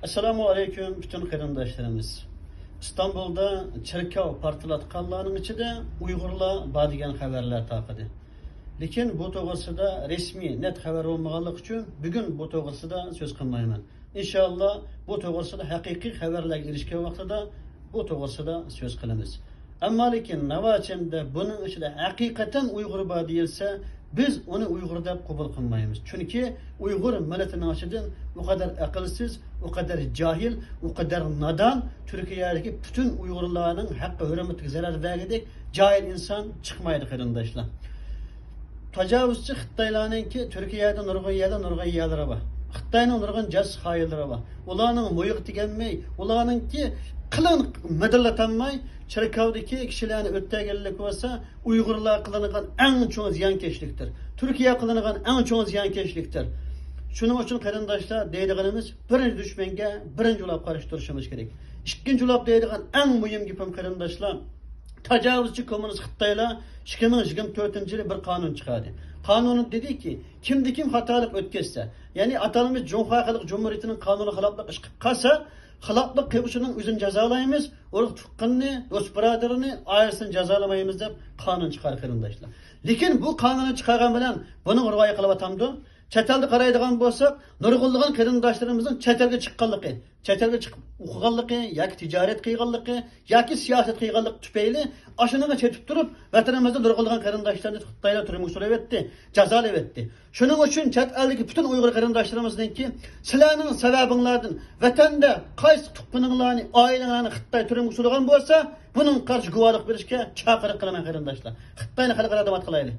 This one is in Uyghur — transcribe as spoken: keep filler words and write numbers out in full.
ئەسسالامۇ ئەلەيكۇم پۈتۈن قېرىنداشلىرىمىز. ئىستانبۇلدا چېركاۋ پارتلاتقانلارنىڭ ئىچىدە ئۇيغۇرلار بار دېگەن خەۋەرلەر تارقىدى. لېكىن بۇ توغرىسىدا رەسمىي نەت خەۋەر بولمىغانلىقى ئۈچۈن بۈگۈن بۇ توغرىسىدا سۆز قىلمايمەن. ئىنشاللا بۇ توغرىسىدا ھەقىقىي خەۋەرلەرگە ئېرىشكەن ۋاقتىدا بۇ توغرىسىدا سۆز قىلىمىز. ئەمما لېكىن ناۋاچەندە بۇنىڭ ئىچىدە ھەقىقەتەن ئۇيغۇر بار دېيىلسە، بىز ئۇنى ئۇيغۇر دەپ قوبۇل قىلمايمىز. چۈنكى ئۇيغۇر مىللىتىنىڭ ئىچىدىن ئۇ قەدەر ئەقىلسىز، ئۇ قەدەر جاھىل، ئۇ قەدەر نادان، تۈركىيەدىكى پۈتۈن ئۇيغۇرلارنىڭ ھەققى ھۆرمىتىگە زەرەر بەرگۈدەك جاھىل ئىنسان چىقمايدۇ، قېرىنداشلار. تاجاۋۇزچى خىتايلارنىڭكى تۈركىيەدە نۇرغۇن يەردە نۇرغۇن يەرلىرى بار. خىتاينىڭ نۇرغۇن جاسۇس خائىنلىرى بار. ئۇلارنىڭ مۇيىقى تېگەلمەي، ئۇلارنىڭكى قىلىقىنى مىدىرلىتالماي، چېركاۋدىكى كىشىلەرنى ئۆلتۈرگەنلىك بولسا، ئۇيغۇرلار قىلىنغان ئەڭ چوڭ زىيانكەشلىكتۇر. تۈركىيە قىلىنغان ئەڭ چوڭ زىيانكەشلىكتۇر. شۇنىڭ ئۈچۈن قېرىنداشلار، دەيدىغىنىمىز، بىرىنچى دۈشمەنگە بىرىنچى بولۇپ قارشى تۇرۇشىمىز كېرەك. ئىككىنچى بولۇپ دەيدىغان ئەڭ مۇھىم گېپىم، قېرىنداشلار، تاجاۋۇزچى كوممۇنىست خىتايلار ئىككى مىڭ يىگىرمە تۆتىنچى يىلى بىر قانۇن چىقاردى. قانۇندا دېدىكى، كىمدە كىم خاتالىق ئۆتكەزسە، يەنى ئاتالمىش جۇڭخۇا خەلق جۇمھۇرىيىتىنىڭ قانۇنى خىلاپلىق ئىش قىلىپ قالسا، خىلاپلىق قىلغۇچىنىڭ ئۆزىنى جازالايمىز، ئۇرۇق تۇغقىنىنى، دوست بۇرادىرىنى، ئائىلىسىنى جازالىمايمىز دەپ قانۇن چىقاردى، قېرىنداشلار. لېكىن بۇ قانۇننى چىقارغان بىلەن بۇنىڭغا رىئايە قىلىۋاتامدۇ؟ چەت ئەلدە قارايدىغان بولساق، نۇرغۇنلىغان قېرىنداشلىرىمىزنىڭ چەت ئەلگە چىققانلىقى، چەت ئەلگە چىقىپ ئوقۇغانلىقى ياكى تىجارەت قىلغانلىقى ياكى سىياسەت قىلغانلىقى تۈپەيلى ئاشۇنىڭغا چېتىپ تۇرۇپ، ۋەتىنىمىزدە نۇرغۇنلىغان قېرىنداشلارنى خىتايلار تۈرمىگە سولىۋەتتى، جازالىۋەتتى. شۇنىڭ ئۈچۈن چەت ئەلدىكى پۈتۈن ئۇيغۇر قېرىنداشلىرىمىزنىڭكى، سىلەرنىڭ سەۋەبىڭلاردىن ۋەتەندە قايسى تۇغقىنىڭلارنى، ئائىلىڭلارنى خىتاي تۈرمىگە سولىغان بولسا، بۇنىڭغا قارشى گۇۋاھلىق بېرىشكە چاقىرىق قىلىمەن، قېرىنداشلار. خىتاينى خەلقئارادا داۋات قىلايلى.